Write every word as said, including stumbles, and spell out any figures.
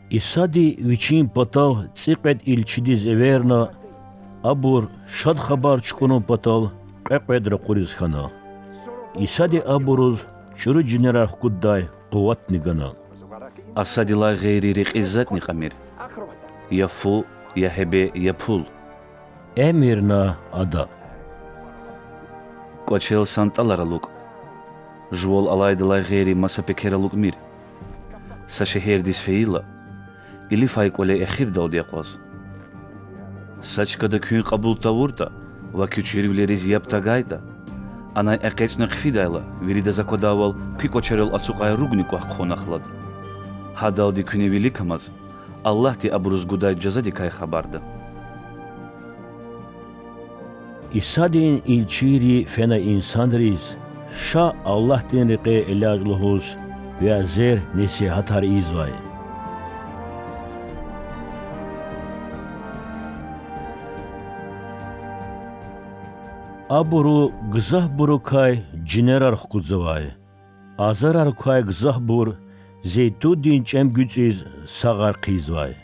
Исади Вичин патав цӀикьвед илчидиз эверна, абур Шад Хабар чукӀурун патал кьве-кьвед ракъуриз хьана. Исади абуруз чӀуру жинерар хкуддай къуватни гана. Асадилай гъейри рекьиз затӀни кьамир: я фу, я гьебе, я пул,— эмирна Ада. КӀвачел сантӀалар алукӀ. Жувал алайдалай гъейри маса пекер алукӀмир. Са шегьердиз фейила, илифай кӀвале эхирдалди акъваз. Са чкада куьн кьабул тавуртӀа ва куь чирвилериз яб тагайтӀа, анай экъечӀна хъфидайла, виридаз аквадайвал куь кӀвачерал ацукьай ругни кӀвах хъувуна хьалад. Гьадалди куьне вилик амаз, Аллагьди абуруз гудай жазадикай хабарда. Исадин илчийри фена инсанриз Ша Аллагьдин рекье элячӀ лугьуз вязер-несигьатар ийизвай. Абуру гзафбурукай жинерар хкудзавай. Азарар квай гзафбур зейтундин чӀем гуьцӀиз сагъар хъийизвай.